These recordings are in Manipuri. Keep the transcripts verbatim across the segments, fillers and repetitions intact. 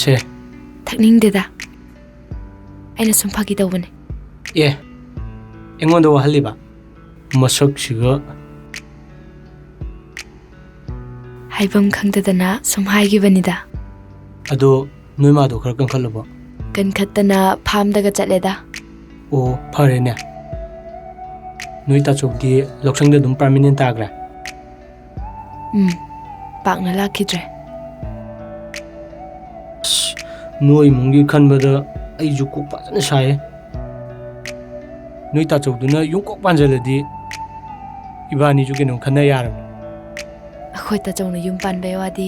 ꯁꯦ꯫ ꯊꯛꯅꯤꯡꯗꯦꯗ꯫ ꯑꯩꯅ ꯁꯨꯝ ꯐꯥꯒꯤ ꯇꯧꯕꯅꯦ꯫ ꯑꯦ, ꯑꯩꯉꯣꯟꯗ ꯋꯥꯍꯜꯂꯤꯕ? ꯃꯁꯛꯁꯤꯒ꯫ ꯍꯥꯏꯐꯝ ꯈꯪꯗꯗꯅ ꯁꯨꯝ ꯍꯥꯏꯈꯤꯕꯅꯤꯗ꯫ ꯑꯗꯣ ꯅꯣꯏ ꯃꯥꯗꯣ ꯈꯔ ꯀꯟꯈꯠꯂꯕꯣ? ꯀꯟꯈꯠꯇꯅ ꯐꯥꯝꯗꯒ ꯆꯠꯂꯦꯗ꯫ ꯑꯣ, ꯐꯔꯦꯅꯦ꯫ ꯅꯣꯏ ꯇꯥꯆꯧꯗꯤ ꯂꯧꯁꯪꯗ ꯑꯗꯨꯝ ꯄꯥꯔꯃꯤꯅꯦꯟ ꯇꯥꯈ꯭ꯔꯦ? ꯎꯝ, ꯄꯥꯛꯅ ꯂꯥꯛꯈꯤꯗ꯭ꯔꯦ꯫ ꯑꯁ, ꯅꯣꯏ ꯏꯃꯨꯡꯒꯤ ꯈꯟꯕꯗ ꯑꯩꯁꯨ ꯀꯣꯛ ꯐꯖꯅ ꯁꯥꯏꯌꯦ꯫ ꯅꯣꯏ ꯇꯥꯆꯧꯗꯨꯅ ꯌꯨꯝ ꯀꯣꯛ ꯄꯥꯟꯁꯤꯜꯂꯗꯤ ꯏꯕꯥꯅꯤꯁꯨ ꯀꯩꯅꯣꯝ ꯈꯟꯅ ꯌꯥꯔꯕꯅꯤ꯫ ꯑꯩꯈꯣꯏ ꯇꯥꯆꯧꯅ ꯌꯨꯝ ꯄꯥꯟꯕꯩ ꯋꯥꯗꯤ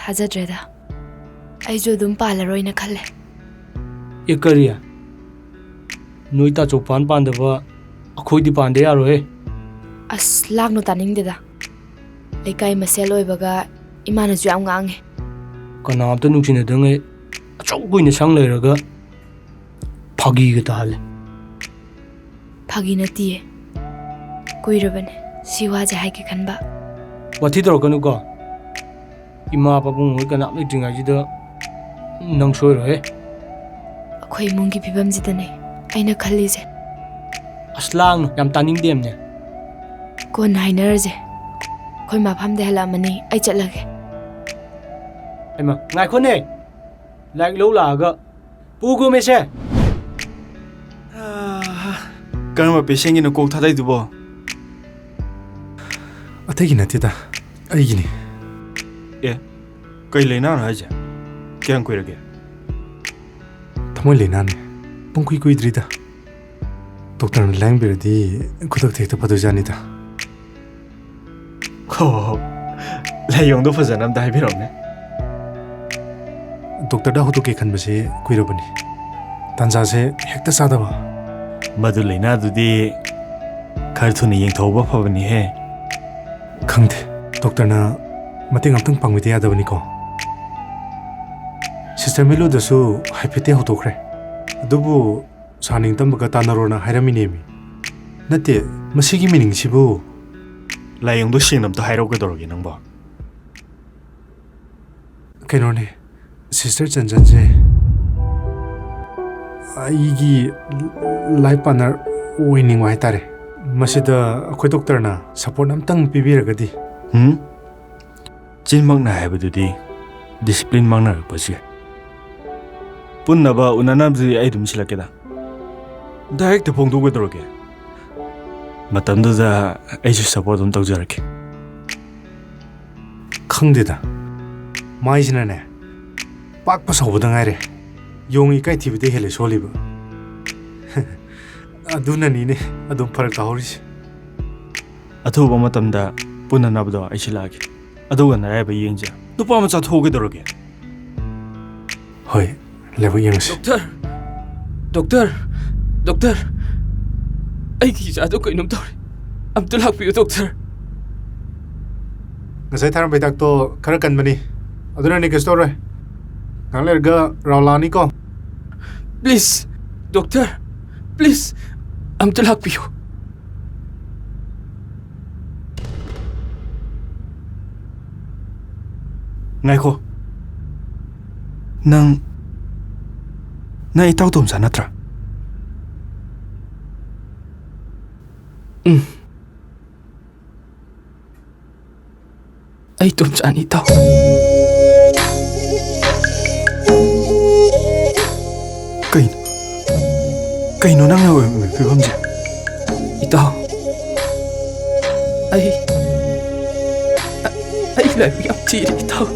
ꯊꯥꯖꯗ꯭ꯔꯦꯗ꯫ ꯑꯩꯁꯨ ꯑꯗꯨꯝ ꯄꯥꯜꯂꯔꯣꯏꯅ ꯈꯜꯂꯦ꯫ ꯑꯦ, ꯀꯔꯤ? ꯅꯣꯏ ꯇꯥꯆꯧ ꯄꯥꯟ ꯄꯥꯟꯗꯕ ꯑꯩꯈꯣꯏꯗꯤ ꯄꯥꯟꯗ ꯌꯥꯔꯣꯏꯍꯦ꯫ ꯑꯁ, ꯂꯥꯡꯅꯨ, ꯇꯥꯅꯤꯡꯗꯦꯗ꯫ ꯂꯩꯀꯥꯏ ꯃꯁꯦꯜ ꯑꯣꯏꯕꯒ ꯏꯃꯥꯅꯁꯨ ꯌꯥꯝ ꯉꯥꯡꯉꯦ꯫ ꯀꯅꯥꯝꯇ ꯅꯨꯡꯁꯤꯅꯗꯉꯩ ꯑꯁꯨꯛ ꯀꯨꯏꯅ ꯁꯪ ꯂꯩꯔꯒ ꯐꯥꯒꯤꯒ ꯇꯥꯍꯜꯂꯦ꯫ ꯐꯥꯒꯤ ꯅꯠꯇꯤꯌꯦ꯫ ꯀꯨꯏꯔꯕꯅꯦ ꯁꯤ ꯋꯥꯁꯦ ꯍꯥꯏꯒꯦ ꯈꯟꯕ꯫ ꯋꯥꯊꯤ ꯇꯧꯔꯛꯀꯅꯨꯀꯣ꯫ ꯏꯃꯥ ꯄꯥꯕꯨꯡ ꯍꯣꯏ ꯀꯅꯥꯝ ꯂꯩꯇ꯭ꯔꯤꯉꯩꯁꯤꯗ ꯅꯪ ꯁꯣꯏꯔꯣꯏꯍꯦ꯫ ꯑꯩꯈꯣꯏ ꯏꯃꯨꯡꯒꯤ ꯐꯤꯕꯝꯁꯤꯗꯅꯦ ꯑꯩꯅ ꯈꯜꯂꯤꯁꯦ꯫ ꯑꯁ, ꯂꯥꯡꯅꯨ, ꯌꯥꯝ ꯇꯥꯅꯤꯡꯗꯦ ꯑꯝꯅꯦ꯫ ꯀꯣꯟꯅ ꯍꯥꯏꯅꯔꯁꯦ꯫ ꯑꯩꯈꯣꯏ ꯃꯥ ꯐꯥꯝꯗꯩ ꯍꯜꯂꯛꯑꯝꯃꯅꯤ, ꯑꯩ ꯆꯠꯂꯒꯦ꯫ ꯍꯩꯃꯥ, ꯉꯥꯏꯈꯣꯅꯦ꯫ ꯂꯥꯏꯔꯤꯛ ꯂꯧ ꯂꯥꯛꯑꯒ ꯄꯨꯒꯣꯃꯦꯁꯦ꯫ ꯑꯥ, ꯀꯔꯝꯕ ꯄꯦꯁꯦꯟꯒꯤꯅꯣ ꯀꯣꯛ ꯊꯥꯗꯩꯗꯨꯕꯣ? ꯑꯇꯩꯒꯤ ꯅꯠꯇꯦꯗ, ꯑꯩꯒꯤꯅꯤ꯫ ꯑꯦ, ꯀꯩ ꯂꯩꯅꯥꯅꯣ ꯍꯥꯏꯁꯦ? ꯀꯌꯥꯝ ꯀꯨꯏꯔꯒꯦ? ꯊꯃꯣꯏ ꯂꯩꯅꯥꯅꯦ꯫ ꯄꯨꯡ ꯀꯨꯏ ꯀꯨꯏꯗ꯭ꯔꯤꯗ꯫ ꯗꯣꯛꯇꯔꯅ ꯂꯥꯌꯦꯡꯕꯤꯔꯗꯤ ꯈꯨꯗꯛꯇ ꯍꯦꯛꯇ ꯐꯗꯣꯏꯖꯥꯠꯅꯤꯗ꯫ ꯍꯣ, ꯍꯣ, ꯍꯣ꯫ ꯂꯥꯏꯑꯣꯡꯗꯣ ꯐꯖꯅ ꯑꯝꯇ ꯍꯥꯏꯕꯤꯔꯛꯎꯅꯦ꯫ ꯗꯣꯛꯇꯔꯗ ꯍꯧꯗꯣꯛꯀꯦ ꯈꯟꯕꯁꯦ ꯀꯨꯏꯔꯕꯅꯤ꯫ ꯇꯥꯟꯖꯥꯁꯦ ꯍꯦꯛꯇ ꯆꯥꯗꯕ꯫ ꯃꯗꯨ ꯂꯥꯏꯅꯥꯗꯨꯗꯤ ꯈꯔ ꯊꯨꯅ ꯌꯦꯡꯊꯣꯛꯍꯧꯕ ꯐꯕꯅꯤꯍꯦ꯫ ꯈꯪꯗꯦ, ꯗꯣꯛꯇꯔꯅ ꯃꯇꯦꯡ ꯑꯝꯇꯪ ꯄꯥꯡꯕꯤꯗ ꯌꯥꯗꯕꯅꯤꯀꯣ? ꯁꯤꯁꯇꯔ ꯃꯤꯂꯨꯗꯁꯨ ꯍꯥꯏꯐꯦꯠꯇꯤ ꯍꯧꯗꯣꯛꯈ꯭ꯔꯦ꯫ ꯑꯗꯨꯕꯨ ꯁꯥꯔ ꯅꯤꯡꯇꯝꯕꯒ ꯇꯥꯟꯅꯔꯣꯅ ꯍꯥꯏꯔꯝꯃꯤꯅꯦꯃꯤ꯫ ꯅꯠꯇꯦ, ꯃꯁꯤꯒꯤ ꯃꯤꯅꯤꯡꯁꯤꯕꯨ? ꯂꯥꯏꯑꯣꯡꯗꯣ ꯁꯦꯡꯅ ꯑꯝꯇ ꯍꯥꯏꯔꯛꯎ, ꯀꯩꯗꯧꯔꯒꯦ ꯅꯪꯕꯣ? ꯀꯩꯅꯣꯅꯦ, ꯁꯤꯁꯇꯔ ꯆꯟꯖꯟꯁꯦ ꯑꯩꯒꯤ ꯂꯥꯏꯐ ꯄꯥꯔꯠꯅꯔ ꯑꯣꯏꯅꯤꯡꯕ ꯍꯥꯏꯇꯥꯔꯦ꯫ ꯃꯁꯤꯗ ꯑꯩꯈꯣꯏ ꯗꯣꯛꯇꯔꯅ ꯁꯄꯣꯔꯠ ꯑꯝꯇꯪ ꯄꯤꯕꯤꯔꯒꯗꯤ꯫ ꯎꯝ? ꯆꯤꯟꯃꯛꯅ ꯍꯥꯏꯕꯗꯨꯗꯤ ꯗꯤꯁꯤꯄ꯭ꯂꯤꯟ ꯃꯥꯡꯅꯔꯛꯄꯁꯨ ꯌꯥꯏ꯫ ꯄꯨꯟꯅꯕ ꯎꯅꯅꯕꯗꯨꯗꯤ ꯑꯩ ꯑꯗꯨꯝ ꯁꯤꯜꯂꯛꯀꯦꯗ꯫ ꯗꯥꯏꯔꯦꯛꯇ ꯐꯣꯡꯗꯣꯛꯀꯗꯧꯔꯒꯦ꯫ ꯃꯇꯝꯗꯨꯗ ꯑꯩꯁꯨ ꯁꯄꯣꯔꯠ ꯑꯗꯨꯝ ꯇꯧꯖꯔꯛꯀꯦ꯫ ꯈꯪꯗꯦꯗ, ꯃꯥꯏꯁꯤꯅꯅꯦ ꯄꯥꯛꯄ ꯁꯧꯕꯗ ꯉꯥꯏꯔꯦ꯫ ꯌꯣꯡ ꯏꯀꯥꯏ ꯊꯤꯕꯗ ꯍꯦꯜꯂꯦ ꯁꯣꯜꯂꯤꯕ꯫ ꯑꯗꯨꯅꯅꯤꯅꯦ ꯑꯗꯨꯝ ꯐꯔꯛ ꯇꯥꯍꯧꯔꯤꯁꯦ꯫ ꯑꯊꯨꯕ ꯃꯇꯝꯗ ꯄꯨꯟꯅꯅꯕꯗꯣ ꯑꯩ ꯁꯤꯜꯂꯛꯑꯒꯦ꯫ ꯑꯗꯨꯒ ꯅꯔꯥꯏꯕꯛ ꯌꯦꯡꯁꯦ꯫ ꯅꯨꯄꯥ ꯃꯆꯥ ꯊꯣꯛꯀꯗꯧꯔꯒꯦ꯫ ꯍꯣꯏ, ꯂꯥꯏꯕꯛ ꯌꯦꯡꯉꯁꯤ꯫ ꯗꯣꯛꯇꯔ! ꯗꯣꯛꯇꯔ! ꯗꯣꯛꯇꯔ! ꯑꯩꯒꯤ ꯏꯆꯥꯗꯣ ꯀꯩꯅꯣꯝ ꯇꯧꯔꯦ꯫ ꯑꯝꯇ ꯂꯥꯛꯄꯤꯌꯨ, ꯗꯣꯛꯇꯔ꯫ ꯉꯁꯥꯏ ꯊꯥꯔꯝꯕ ꯍꯤꯗꯥꯛꯇꯣ ꯈꯔ ꯀꯟꯕꯅꯤ, ꯑꯗꯨꯅꯅꯦ ꯀꯩꯁꯨ ꯇꯧꯔꯣꯏ꯫ ꯉꯥꯏꯍꯥꯛ ꯂꯩꯔꯒ ꯔꯥꯎꯟ ꯂꯥꯛꯑꯅꯤꯀꯣ꯫ ꯄ꯭ꯂꯤꯖ, ꯗꯣꯛꯇꯔ, ꯄ꯭ꯂꯤꯖ, ꯑꯝꯇ ꯂꯥꯛꯄꯤꯌꯨ꯫ ꯉꯥꯏꯈꯣ꯫ ꯅꯪ, ꯅꯪ ꯏꯇꯥꯎ ꯇꯣꯝꯆꯥ ꯅꯠꯇ꯭ꯔꯥ? ꯎꯝ꯫ ꯑꯩ ꯇꯣꯝꯆꯥꯅꯤ, ꯏꯇꯥꯎ꯫ ꯀꯩꯅꯣ? ꯀꯩꯅꯣ ꯅꯪꯅ ꯑꯣꯏꯔꯝꯃꯤꯕ ꯐꯤꯕꯝꯁꯦ? ꯏꯇꯥꯎ, ꯑꯩ, ꯑꯩ ꯂꯥꯏꯕꯛ ꯌꯥꯝ ꯊꯤꯔꯦ, ꯏꯇꯥꯎ꯫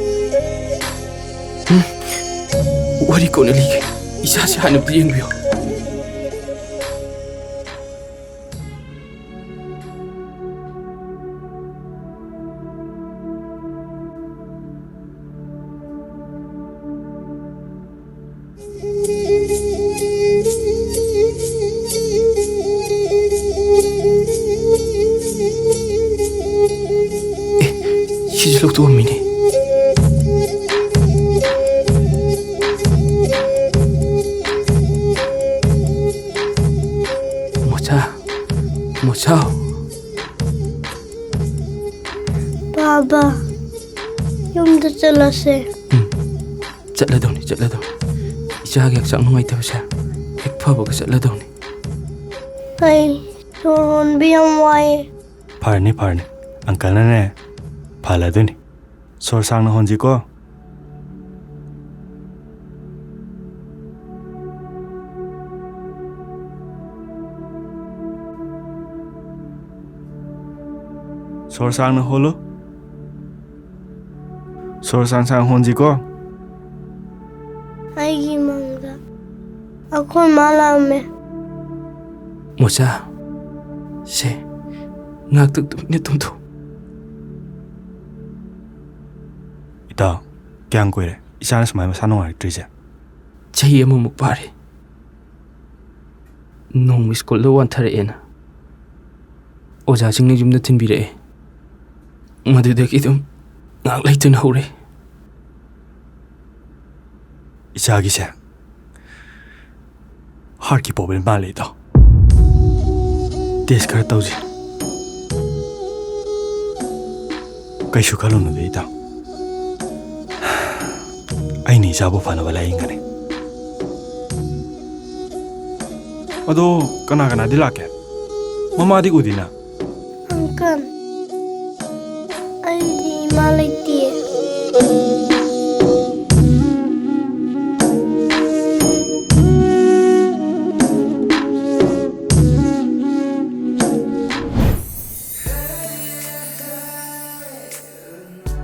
ꯎꯝ, ꯋꯥꯔꯤ ꯀꯣꯟꯅ ꯂꯤꯒꯦ꯫ ꯏꯁꯥꯁꯦ ꯍꯥꯟꯅ ꯑꯝꯇ ꯌꯦꯡꯕꯤꯌꯣ꯫ ꯑꯦ, ꯁꯤꯁꯨ ꯂꯧꯊꯣꯛꯑꯝꯃꯤꯅꯦ꯫ Mocha, mocha. ꯕꯥꯕꯥ, ꯌꯨꯝꯗ ꯆꯠꯂꯁꯦ꯫ ꯎꯝ, ꯆꯠꯂꯗꯧꯅꯤ, ꯆꯠꯂꯗꯧꯅꯤ꯫ ꯏꯆꯥꯒꯤ ꯍꯛꯆꯥꯡ ꯅꯨꯡꯉꯥꯏꯇꯕꯁꯦ ꯍꯦꯛ ꯐꯕꯒ ꯆꯠꯂꯗꯧꯅꯤ꯫ ꯑꯩ ꯁꯣꯔ ꯍꯣꯟꯕ ꯌꯥꯝ ꯋꯥꯏꯌꯦ꯫ ꯐꯔꯅꯤ, ꯐꯔꯅꯤ꯫ ꯑꯪꯀꯜꯅꯅꯦ ꯐꯍꯜꯂꯗꯣꯏꯅꯤ꯫ ꯁꯣꯔ ꯁꯥꯡꯅ ꯍꯣꯟꯁꯤꯀꯣ꯫ ꯁꯣꯔ ꯁꯥꯡꯅ ꯍꯣꯜꯂꯨ꯫ ꯁꯣꯔ ꯁꯥꯡ ꯁꯥꯡ ꯍꯣꯟꯁꯤꯀꯣ꯫ ꯑꯩꯒꯤ ꯃꯪꯗ ꯑꯩꯈꯣꯏ ꯃꯥ ꯂꯥꯛꯑꯝꯃꯦ꯫ ꯃꯣꯆꯥ, ꯁꯦ, ꯉꯥꯛꯇ ꯇꯨꯃꯤꯟꯅ ꯇꯨꯝꯊꯣꯛ꯫ ꯏꯇꯥꯎ, ꯀꯌꯥꯝ ꯀꯨꯏꯔꯦ ꯏꯆꯥꯅ ꯁꯨꯃꯥꯏꯅ ꯃꯁꯥ ꯅꯨꯡꯉꯥꯏꯔꯛꯇ꯭ꯔꯤꯁꯦ? ꯆꯍꯤ ꯑꯃꯃꯨꯛ ꯐꯥꯔꯦ꯫ ꯅꯣꯡꯃ ꯁ꯭ꯀꯨꯜꯗ ꯋꯥꯟꯊꯔꯛꯑꯦꯅ ꯑꯣꯖꯥꯁꯤꯡꯅ ꯌꯨꯝꯗ ꯊꯤꯟꯕꯤꯔꯛꯑꯦ꯫ ꯃꯗꯨꯗꯒꯤ ꯑꯗꯨꯝ ꯉꯥꯏꯍꯥꯛ ꯂꯩꯇꯅ ꯍꯧꯔꯦ꯫ ꯏꯆꯥꯒꯤꯁꯦ ꯍꯥꯔꯠꯀꯤ ꯄ꯭ꯔꯣꯕ꯭ꯂꯦꯝ ꯃꯥꯜꯂꯦ, ꯏꯇꯥꯎ꯫ ꯇꯦꯁ ꯈꯔ ꯇꯧꯁꯤ꯫ ꯀꯩꯁꯨ ꯈꯜꯂꯨꯅꯨꯗ, ꯏꯇꯥꯎ꯫ ꯑꯩꯅ ꯏꯆꯥꯕꯨ ꯐꯅꯕ ꯂꯥꯌꯦꯡꯒꯅꯤ꯫ ꯑꯗꯣ ꯀꯅꯥ ꯀꯅꯥꯗꯤ ꯂꯥꯛꯀꯦ? ꯃꯃꯥꯗꯤ ꯎꯗꯦꯅ꯫ ꯑꯪꯀꯜ, ꯑꯩꯗꯤ ꯏꯃꯥ ꯂꯩꯇꯦ꯫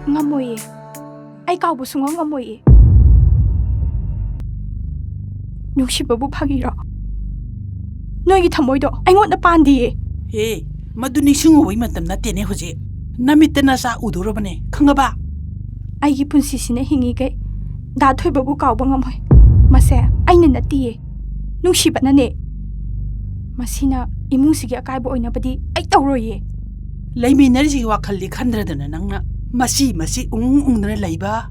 ꯉꯝꯃꯣꯏꯌꯦ꯫ ꯑꯩ ꯀꯥꯎꯕ ꯁꯨꯡꯉꯝ ꯉꯝꯃꯣꯏꯌꯦ꯫ ꯅꯨꯡꯁꯤꯕꯕꯨ ꯐꯥꯒꯤꯔꯣ? ꯅꯣꯏꯒꯤ ꯊꯃꯣꯏꯗꯣ ꯑꯩꯉꯣꯟꯗ ꯄꯥꯟꯗꯤꯌꯦ꯫ ꯍꯦ, ꯃꯗꯨ ꯅꯤꯡꯁꯤꯡꯉꯨꯕꯒꯤ ꯃꯇꯝ ꯅꯠꯇꯦꯅꯦ ꯍꯧꯖꯤꯛ꯫ ꯅꯃꯤꯠꯇ ꯅꯆꯥ ꯎꯗꯧꯔꯕꯅꯦ, ꯈꯪꯉꯕ? ꯑꯩꯒꯤ ꯄꯨꯟꯁꯤꯁꯤꯅ ꯍꯤꯡꯉꯤꯈꯩ ꯗꯥ ꯊꯣꯏꯕꯕꯨ ꯀꯥꯎꯕ ꯉꯝꯃꯣꯏ꯫ ꯃꯁꯦ ꯑꯩꯅ ꯅꯠꯇꯤꯌꯦ, ꯅꯨꯡꯁꯤꯕꯅꯅꯦ꯫ ꯃꯁꯤꯅ ꯏꯃꯨꯡꯁꯤꯒꯤ ꯑꯀꯥꯏꯕ ꯑꯣꯏꯅꯕꯗꯤ ꯑꯩ ꯇꯧꯔꯣꯏꯌꯦ꯫ ꯂꯩꯃꯤꯟꯅꯔꯤꯁꯤꯒꯤ ꯋꯥꯈꯜꯗꯤ ꯈꯟꯗ꯭ꯔꯗꯅ ꯅꯪꯅ ꯃꯁꯤ ꯃꯁꯤ ꯎꯪ ꯎꯪꯗꯅ ꯂꯩꯕ,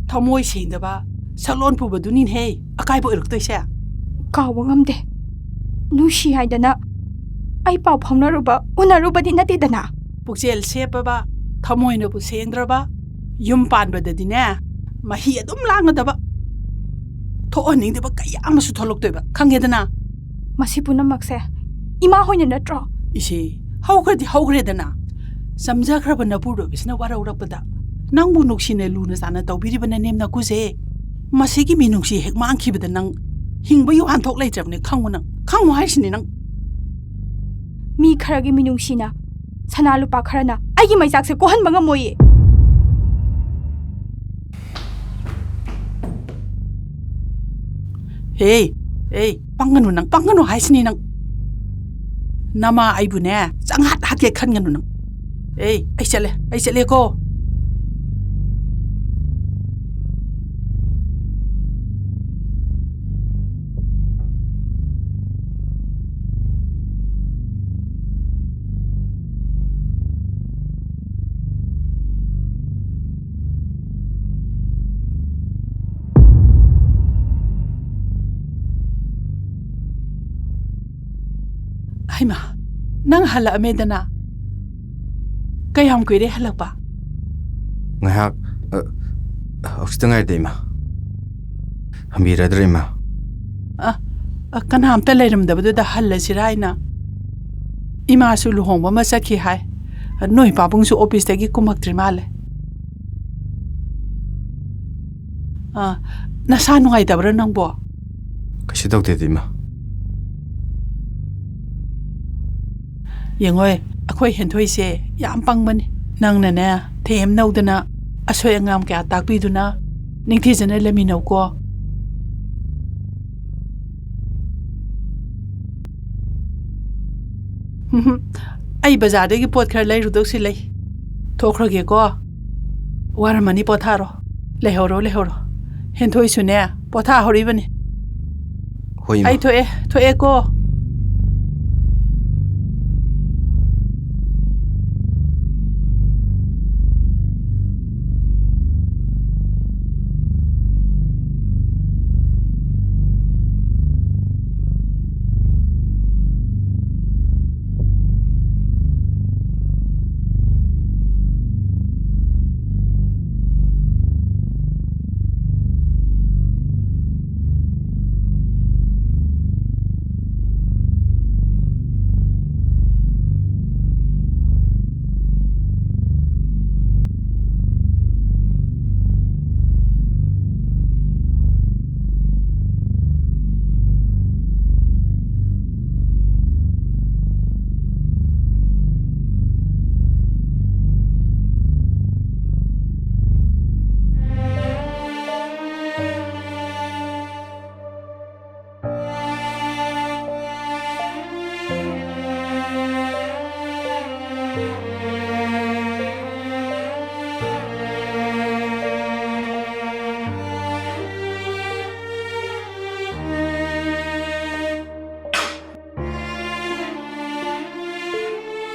ꯊꯃꯣꯏ ꯁꯦꯡꯗꯕ ꯁꯛꯂꯣꯟ ꯄꯨꯕꯗꯨꯅꯤꯅꯦꯍꯦ ꯑꯀꯥꯏꯕ ꯑꯣꯏꯔꯛꯇꯣꯏꯁꯦ꯫ ꯀꯥꯎꯕ ꯉꯝꯗꯦ꯫ ꯅꯨꯡꯁꯤ ꯍꯥꯏꯗꯅ ꯑꯩ ꯄꯥꯎ ꯐꯥꯎꯅꯔꯨꯕ, ꯎꯅꯔꯨꯕꯗꯤ ꯅꯠꯇꯦꯗꯅ꯫ ꯄꯨꯛꯆꯦꯜ ꯁꯦꯞꯄꯕ, ꯊꯃꯣꯏꯅꯕꯨ ꯁꯦꯡꯗ꯭ꯔꯕ, ꯌꯨꯝ ꯄꯥꯟꯕꯗꯗꯤꯅꯦ, ꯃꯍꯤ ꯑꯗꯨꯝ ꯂꯥꯡꯒꯗꯕ, ꯊꯣꯛꯍꯟꯅꯤꯡꯗꯕ ꯀꯌꯥ ꯑꯃꯁꯨ ꯊꯣꯛꯂꯛꯇꯣꯏꯕ, ꯈꯪꯉꯦꯗꯅ? ꯃꯁꯤ ꯄꯨꯝꯅꯃꯛꯁꯦ ꯏꯃꯥ ꯍꯣꯏꯅ ꯅꯠꯇ꯭ꯔꯣ? ꯏꯁꯦ, ꯍꯧꯈ꯭ꯔꯗꯤ ꯍꯧꯈ꯭ꯔꯦꯗꯅ꯫ ꯆꯝꯖꯈ꯭ꯔꯕ ꯅꯄꯨꯔꯣꯏꯕꯁꯤꯅ ꯋꯥꯔꯧꯔꯛꯄꯗ ꯅꯪꯕꯨ ꯅꯨꯡꯁꯤꯅ ꯂꯨꯅ ꯆꯥꯟꯅ ꯇꯧꯕꯤꯔꯤꯕ ꯅꯅꯦꯝ ꯅꯀꯨꯁꯦ, ꯃꯁꯤꯒꯤ ꯃꯤꯅꯨꯡꯁꯤ ꯍꯦꯛ ꯃꯥꯡꯈꯤꯕꯗ ꯅꯪ ꯍꯤꯡꯕꯒꯤ ꯋꯥꯍꯟꯊꯣꯛ ꯂꯩꯇ꯭ꯔꯕꯅꯦ, ꯈꯪꯉꯨ ꯅꯪ꯫ ꯈꯪꯉꯨ ꯍꯥꯏꯁꯤꯅꯤ ꯅꯪ꯫ ꯃꯤ ꯈꯔꯒꯤ ꯃꯤꯅꯨꯡꯁꯤꯅ ꯁꯅꯥ ꯂꯨꯄꯥ ꯈꯔꯅ ꯑꯩꯒꯤ ꯃꯩꯆꯥꯛꯁꯦ ꯀꯣꯛꯍꯟꯕ ꯉꯝꯃꯣꯏꯌꯦ꯫ ꯍꯦ, ꯑꯦ, ꯄꯪꯒꯅꯨ ꯅꯪ, ꯄꯪꯒꯅꯨ ꯍꯥꯏꯁꯤꯅꯤ ꯅꯪ꯫ ꯅꯃꯥ ꯑꯩꯕꯨꯅꯦ, ꯆꯪꯍꯠ ꯍꯠꯀꯦ ꯈꯟꯒꯅꯨ ꯅꯪ꯫ ꯑꯦ, ꯑꯩ ꯆꯠꯂꯦ, ꯑꯩ ꯆꯠꯂꯦꯀꯣ꯫ ꯍꯩꯃꯥ, ꯅꯪ ꯍꯜꯂꯛꯑꯝꯃꯦꯗꯅ? ꯀꯌꯥꯝ ꯀꯨꯏꯔꯦ ꯍꯜꯂꯛꯄ? ꯉꯥꯏꯍꯥꯛ, ꯑ, ꯍꯧꯖꯤꯛꯇ ꯉꯥꯏꯔꯤꯗ, ꯏꯃꯥ꯫ ꯍꯟꯕꯤꯔꯗ꯭ꯔꯥ, ꯏꯃꯥ? ꯑ, ꯑ, ꯀꯅꯥꯝꯇ ꯂꯩꯔꯝꯗꯕꯗꯨꯗ ꯍꯜꯂꯁꯤꯔꯥ ꯍꯥꯏꯅ꯫ ꯏꯃꯥꯁꯨ ꯂꯨꯍꯣꯡꯕ ꯑꯃ ꯆꯠꯈꯤ ꯍꯥꯏ꯫ ꯅꯣꯏ ꯄꯥꯕꯨꯡꯁꯨ ꯑꯣꯐꯤꯁꯇꯒꯤ ꯀꯨꯝꯃꯛꯇ꯭ꯔꯤ ꯃꯥꯜꯂꯦ꯫ ꯑ, ꯅꯁꯥ ꯅꯨꯡꯉꯥꯏꯇꯕ꯭ꯔꯥ ꯅꯪꯕꯣ? ꯀꯩꯁꯨ ꯇꯧꯗꯦꯗ, ꯏꯃꯥ꯫ ꯌꯦꯡꯉꯣꯏ, ꯑꯩꯈꯣꯏ ꯍꯦꯟꯊꯣꯏꯁꯦ ꯌꯥꯝ ꯄꯪꯕꯅꯤ꯫ ꯅꯪꯅꯅꯦ, ꯊꯦꯝꯅꯧꯗꯅ, ꯑꯁꯣꯏ ꯑꯉꯥꯝ ꯀꯌꯥ ꯇꯥꯛꯄꯤꯗꯨꯅ, ꯅꯤꯡꯊꯤꯖꯅ ꯂꯩꯃꯤꯟꯅꯧꯀꯣ꯫ ꯍꯨꯝ, ꯑꯩ ꯕꯖꯥꯔꯗꯒꯤ ꯄꯣꯠ ꯈꯔ ꯂꯩꯔꯨꯗꯧꯁꯤ ꯂꯩ꯫ ꯊꯣꯛꯈ꯭ꯔꯒꯦꯀꯣ꯫ ꯋꯥꯔꯝꯃꯅꯤ, ꯄꯣꯊꯥꯔꯣ꯫ ꯂꯩꯍꯧꯔꯣ, ꯂꯩꯍꯧꯔꯣ꯫ ꯍꯦꯟꯊꯣꯏꯁꯨꯅꯦ, ꯄꯣꯊꯥꯍꯧꯔꯤꯕꯅꯤ꯫ ꯍꯣꯏ, ꯏꯃꯥ꯫ ꯑꯩ ꯊꯣꯛꯑꯦ, ꯊꯣꯛꯑꯦꯀꯣ꯫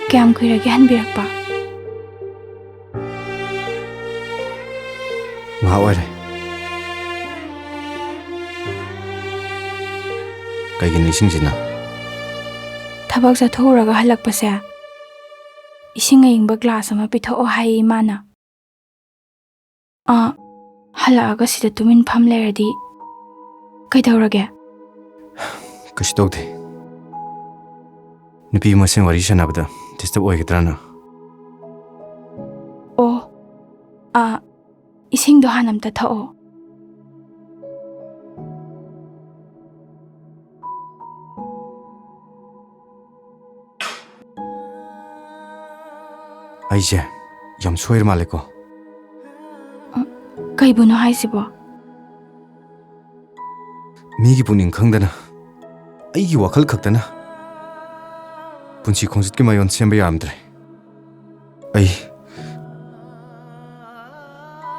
ꯀꯌꯥꯝ ꯀꯨꯏꯔꯒꯦ ꯍꯟꯕꯤꯔꯛꯄ? ꯉꯥꯏꯍꯥꯛ ꯑꯣꯏꯔꯦ꯫ ꯀꯩꯒꯤꯅꯣ ꯏꯁꯤꯡꯁꯤꯅ? ꯊꯕꯛ ꯆꯠꯊꯣꯛꯎꯔꯒ ꯍꯜꯂꯛꯄꯁꯦ ꯏꯁꯤꯡ ꯑꯏꯪꯕ ꯒ꯭ꯂꯥꯁ ꯑꯃ ꯄꯤꯊꯣꯛꯑꯣ ꯍꯥꯏꯌꯦ ꯏꯃꯥꯅ꯫ ꯑꯥ, ꯍꯜꯂꯛꯑꯒ ꯁꯤꯗ ꯇꯨꯃꯤꯟ ꯐꯝ ꯂꯩꯔꯗꯤ ꯀꯩꯗꯧꯔꯒꯦ? ꯀꯩꯁꯨ ꯇꯧꯗꯦ꯫ ꯅꯨꯄꯤ ꯃꯁꯦꯟ ꯋꯥꯔꯤ ꯁꯥꯟꯅꯕꯗ ꯗꯤꯁꯇꯔꯕ ꯑꯣꯏꯒꯗ꯭ꯔꯥꯅ꯫ ꯑꯣ, ꯑꯥ, ꯏꯁꯤꯡꯗꯣ ꯍꯥꯟꯅ ꯑꯝꯇ ꯊꯛꯑꯣ꯫ ꯑꯩꯁꯦ ꯌꯥꯝ ꯁꯣꯏꯔ ꯃꯥꯜꯂꯦꯀꯣ꯫ ꯑ, ꯀꯩꯕꯨꯅꯣ ꯍꯥꯏꯁꯤꯕꯣ? ꯃꯤꯒꯤ ꯄꯨꯛꯅꯤꯡ ꯈꯪꯗꯅ, ꯑꯩꯒꯤ ꯋꯥꯈꯜ ꯈꯛꯇꯅ ꯄꯨꯟꯁꯤ ꯈꯣꯡꯆꯠꯀꯤ ꯃꯌꯣꯟ ꯁꯦꯝꯕ ꯌꯥꯔꯝꯗ꯭ꯔꯦ꯫ ꯑꯩ,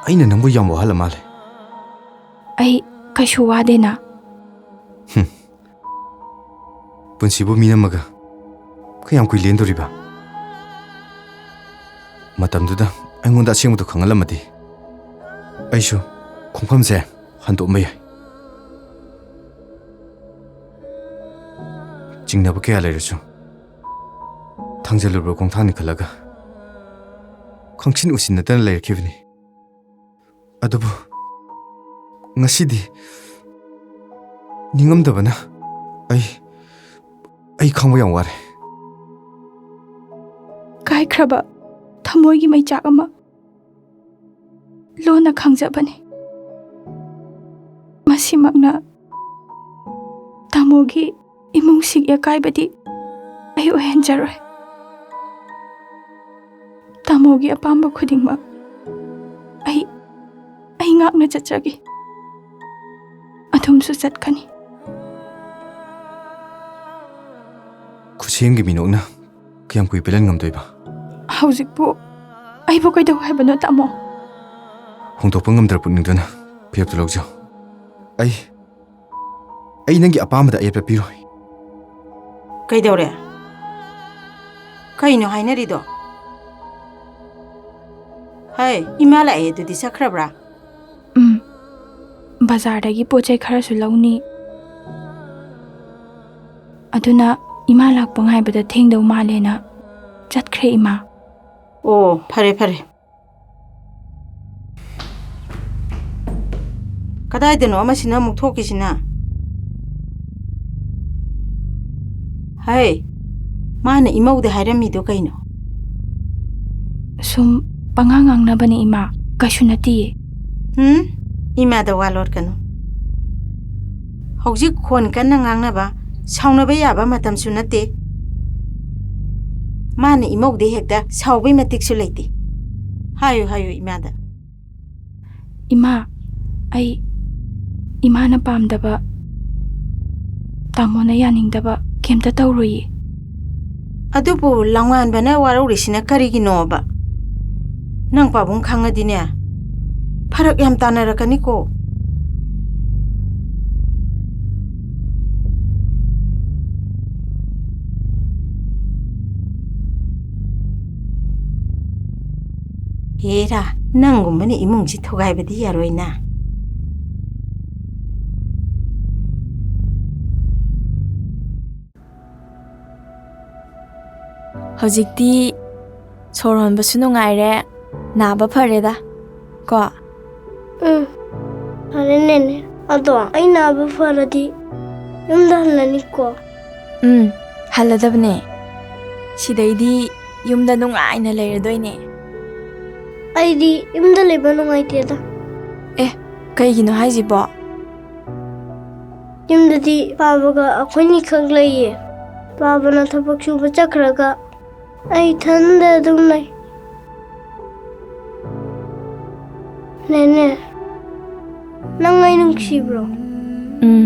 ꯑꯩꯅ ꯅꯪꯕꯨ ꯌꯥꯝ ꯋꯥꯍꯜꯂ ꯃꯥꯜꯂꯦ꯫ ꯑꯩ ꯀꯩꯁꯨ ꯋꯥꯗꯦꯅ꯫ ꯍꯨꯝ꯫ ꯄꯨꯟꯁꯤꯕꯨ ꯃꯤ ꯅꯝꯃꯒ ꯀꯌꯥꯝ ꯀꯨꯏ ꯂꯦꯟꯗꯣꯔꯤꯕ? ꯃꯇꯝꯗꯨꯗ ꯑꯩꯉꯣꯟꯗ ꯑꯁꯦꯡꯕꯗꯨ ꯈꯪꯍꯜꯂꯝꯃꯗꯤ ꯑꯩꯁꯨ ꯈꯣꯡꯐꯝꯁꯦ ꯍꯟꯗꯣꯛꯑꯝꯕ ꯌꯥꯏ꯫ ꯆꯤꯡꯅꯕ ꯀꯌꯥ ꯂꯩꯔꯁꯨ ꯊꯥꯡꯖꯜꯂꯨꯔꯕ ꯈꯣꯡꯊꯥꯡꯅꯤ ꯈꯜꯂꯒ ꯈꯪꯁꯤꯟ ꯎꯁꯤꯟꯅꯗꯅ ꯂꯩꯔꯛꯈꯤꯕꯅꯤ꯫ ꯑꯗꯨꯕꯨ ꯉꯁꯤꯗꯤ ꯅꯤꯡꯉꯝꯗꯕꯅ ꯑꯩ, ꯑꯩ ꯈꯥꯡꯕ ꯌꯥꯝ ꯋꯥꯔꯦ꯫ ꯀꯥꯏꯈ꯭ꯔꯕ ꯊꯃꯣꯏꯒꯤ ꯃꯩꯆꯥꯛ ꯑꯃ ꯂꯣꯟꯅ ꯈꯪꯖꯕꯅꯤ꯫ ꯃꯁꯤꯃꯛꯅ ꯇꯥꯃꯣꯒꯤ ꯏꯃꯨꯡꯁꯤꯒꯤ ꯑꯀꯥꯏꯕꯗꯤ ꯑꯩ ꯑꯣꯏꯍꯟꯖꯔꯣꯏ꯫ ꯇꯥꯃꯣꯒꯤ ꯑꯄꯥꯝꯕ ꯈꯨꯗꯤꯡꯃꯛ ꯑꯩ, ꯑꯩ ꯉꯥꯛꯅ ꯆꯠꯆꯒꯦ꯫ ꯑꯗꯨꯝꯁꯨ ꯆꯠꯀꯅꯤ꯫ ꯈꯨꯠꯁꯦꯝꯒꯤ ꯃꯤꯅꯣꯛꯅ ꯀꯌꯥꯝ ꯀꯨꯏ ꯄꯦꯜꯍꯟ ꯉꯝꯗꯣꯏꯕ? ꯍꯧꯖꯤꯛꯄꯨ ꯑꯩꯕꯨ ꯀꯩꯗꯧ ꯍꯥꯏꯕꯅꯣ, ꯇꯥꯃꯣ? ꯍꯣꯡꯗꯣꯛꯄ ꯉꯝꯗ꯭ꯔ ꯄꯨꯛꯅꯤꯡꯗꯨꯅ ꯐꯤꯔꯦꯞꯇꯨ ꯂꯧꯖꯧ꯫ ꯑꯩ, ꯑꯩ ꯅꯪꯒꯤ ꯑꯄꯥꯝꯕꯗ ꯑꯌꯦꯠꯄ ꯄꯤꯔꯣꯏ꯫ ꯀꯩꯗꯧꯔꯦ? ꯀꯩꯅꯣ ꯍꯥꯏꯅꯔꯤꯗꯣ? ꯍꯩ, ꯏꯃꯥ ꯂꯥꯛꯑꯦ ꯑꯗꯨꯗꯤ, ꯆꯠꯈ꯭ꯔꯕ꯭ꯔꯥ? ꯎꯝ, ꯕꯖꯥꯔꯗꯒꯤ ꯄꯣꯠ ꯆꯩ ꯈꯔꯁꯨ ꯂꯧꯅꯤ꯫ ꯑꯗꯨꯅ ꯏꯃꯥ ꯂꯥꯛꯄ ꯉꯥꯏꯕꯗ ꯊꯦꯡꯗꯧ ꯃꯥꯜꯂꯦꯅ ꯆꯠꯈ꯭ꯔꯦ ꯏꯃꯥ꯫ ꯑꯣ, ꯐꯔꯦ ꯐꯔꯦ꯫ ꯀꯗꯥꯏꯗꯅꯣ ꯑꯃꯁꯤꯅ ꯑꯃꯨꯛ ꯊꯣꯛꯈꯤꯁꯤꯅ? ꯍꯩ, ꯃꯥꯅ ꯏꯃꯧꯗ ꯍꯥꯏꯔꯝꯃꯤꯗꯣ ꯀꯩꯅꯣ? ꯁꯨꯝ ꯄꯉꯥꯡ ꯉꯥꯡꯅꯕꯅꯦ ꯏꯃꯥ, ꯀꯩꯁꯨ ꯅꯠꯇꯤꯌꯦ꯫ ꯍꯨꯝ? ꯏꯃꯥꯗ ꯋꯥ ꯂꯣꯠꯀꯅꯨ꯫ ꯍꯧꯖꯤꯛ ꯈꯣꯟ ꯀꯟꯅ ꯉꯥꯡꯅꯕ, ꯁꯥꯎꯅꯕ ꯌꯥꯕ ꯃꯇꯝꯁꯨ ꯅꯠꯇꯦ꯫ ꯃꯥꯅ ꯏꯃꯧꯗ ꯍꯦꯛꯇ ꯁꯥꯎꯕꯩ ꯃꯇꯤꯛꯁꯨ ꯂꯩꯇꯦ꯫ ꯍꯥꯏꯌꯨ, ꯍꯥꯏꯌꯨ ꯏꯃꯥꯗ꯫ ꯏꯃꯥ, ꯑꯩ ꯏꯃꯥꯅ ꯄꯥꯝꯗꯕ, ꯇꯥꯃꯣꯅ ꯌꯥꯅꯤꯡꯗꯕ ꯀꯩꯝꯇ ꯇꯧꯔꯣꯏꯌꯦ꯫ ꯑꯗꯨꯕꯨ ꯂꯪꯋꯥꯟꯕꯅ ꯋꯥꯔꯧꯔꯤꯁꯤꯅ ꯀꯔꯤꯒꯤꯅꯣꯕ? ꯅꯪ ꯄꯥꯕꯨꯡ ꯈꯪꯉꯗꯤꯅꯦ, ꯐꯔꯛ ꯌꯥꯝ ꯇꯥꯅꯔꯛꯀꯅꯤꯀꯣ꯫ ꯍꯦꯔꯥ, ꯅꯪꯒꯨꯝꯕꯅ ꯏꯃꯨꯡꯁꯤ ꯊꯨꯒꯥꯏꯕꯗꯤ ꯌꯥꯔꯣꯏꯅ꯫ ꯍꯧꯖꯤꯛꯇꯤ ꯁꯣꯔ ꯍꯣꯟꯕꯁꯨ ꯅꯨꯡꯉꯥꯏꯔꯦ, ꯅꯥꯕ ꯐꯔꯦꯗ ꯀꯣ꯫ ꯎꯝ, ꯐꯔꯦ ꯅꯦꯅꯦ꯫ ꯑꯗꯣ ꯑꯩ ꯅꯥꯕ ꯐꯔꯗꯤ ꯌꯨꯝꯗ ꯍꯜꯂꯅꯤꯀꯣ? ꯎꯝ, ꯍꯜꯂꯗꯕꯅꯦ꯫ ꯁꯤꯗꯩꯗꯤ ꯌꯨꯝꯗ ꯅꯨꯡꯉꯥꯏꯅ ꯂꯩꯔꯗꯣꯏꯅꯦ꯫ ꯑꯩꯗꯤ ꯌꯨꯝꯗ ꯂꯩꯕ ꯅꯨꯡꯉꯥꯏꯇꯦꯗ꯫ ꯑꯦ, ꯀꯩꯒꯤꯅꯣ ꯍꯥꯏꯁꯤꯕꯣ? ꯌꯨꯝꯗꯗꯤ ꯄꯥꯕꯒ ꯑꯩꯈꯣꯏꯅꯤꯈꯛ ꯂꯩꯌꯦ꯫ ꯄꯥꯕꯅ ꯊꯕꯛ ꯁꯨꯕ ꯆꯠꯈ꯭ꯔꯒ ꯑꯩ ꯏꯊꯟꯗ ꯑꯗꯨꯝ ꯂꯩ꯫ ꯅꯦꯅꯦ, ꯅꯪ ꯑꯩ ꯅꯨꯡꯁꯤꯕ꯭ꯔꯣ? ꯎꯝ,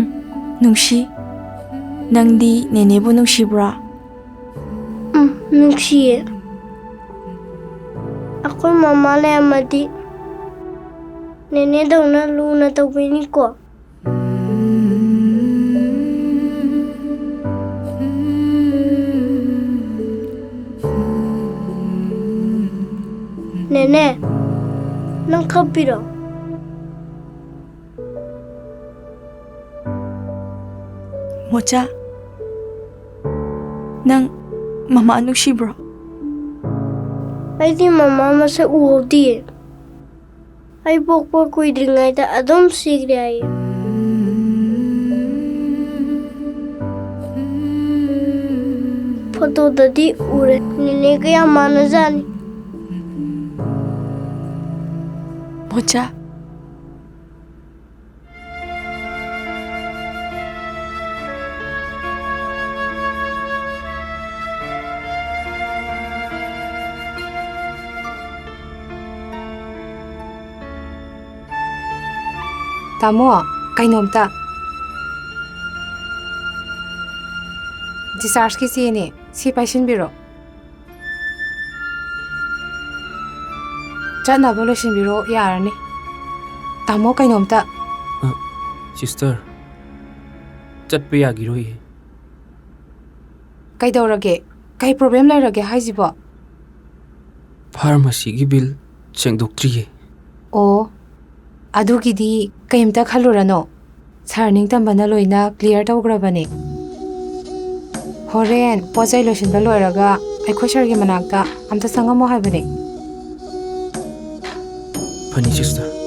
ꯅꯨꯡꯁꯤ꯫ ꯅꯪꯗꯤ ꯅꯦꯅꯦꯕꯨ ꯅꯨꯡꯁꯤꯕ꯭ꯔꯣ? ꯎꯝ, ꯅꯨꯡꯁꯤꯌꯦ꯫ ꯑꯩꯈꯣꯏ ꯃꯃꯥ ꯂꯩꯔꯝꯃꯗꯤ ꯅꯦꯅꯦꯗꯧꯅ ꯂꯨꯅ ꯇꯧꯕꯤꯅꯤꯀꯣ꯫ ꯅꯦꯅꯦ, ꯅꯪ ꯀꯞꯄꯤꯔꯣ? ꯃꯣꯆꯥ, ꯅꯪ ꯃꯃꯥ ꯅꯨꯡꯁꯤꯕ꯭ꯔꯣ? ꯑꯩꯗꯤ ꯃꯃꯥ ꯃꯁꯛ ꯎꯍꯧꯗꯤꯌꯦ꯫ ꯑꯩ ꯄꯣꯛꯄ ꯀꯨꯏꯗ꯭ꯔꯤꯉꯩꯗ ꯑꯗꯨꯝ ꯁꯤꯈ꯭ꯔꯦ ꯍꯥꯏꯌꯦ꯫ ꯐꯣꯇꯣꯗꯗꯤ ꯎꯔꯦ꯫ ꯅꯦꯅꯦꯒ ꯌꯥꯝ ꯃꯥꯟꯅꯖꯥꯠꯅꯤ꯫ ꯃꯣꯆꯥ꯫ ꯇꯥꯃꯣ, ꯀꯩꯅꯣꯝꯇ꯫ Dischargeꯀꯤ ꯆꯦꯅꯦ, ꯁꯤ ꯄꯥꯏꯁꯤꯟꯕꯤꯔꯣ꯫ ꯆꯠꯅꯕ ꯂꯣꯏꯁꯤꯟꯕꯤꯔꯣ, ꯌꯥꯔꯅꯤ꯫ ꯇꯥꯃꯣ, ꯀꯩꯅꯣꯝꯇ꯫ ꯑ, sister, ꯆꯠꯄ ꯌꯥꯈꯤꯔꯣꯏꯌꯦ꯫ ꯀꯩꯗꯧꯔꯒꯦ? ꯀꯩ problem ꯂꯩꯔꯒꯦ ꯍꯥꯏꯁꯤꯕꯣ? Pharmacyꯒꯤ bill ꯁꯦꯡꯗꯣꯛꯇ꯭ꯔꯤꯌꯦ꯫ ꯑꯣ, ꯑꯗꯨꯒꯤꯗꯤ ꯀꯩꯝꯇ ꯈꯜꯂꯨꯔꯅꯨ꯫ Sir ꯅꯤꯡꯇꯝꯕꯅ ꯂꯣꯏꯅ clear ꯇꯧꯈ꯭ꯔꯕꯅꯦ꯫ ꯍꯣꯔꯦꯟ ꯄꯣꯠ ꯆꯩ ꯂꯣꯏꯁꯤꯟꯕ ꯂꯣꯏꯔꯒ ꯑꯩꯈꯣꯏ sirꯒꯤ ꯃꯅꯥꯛꯇ ꯑꯝꯇ ꯆꯪꯉꯝꯃꯣ ꯍꯥꯏꯕꯅꯦ꯫ ꯐꯅꯤ, sister꯫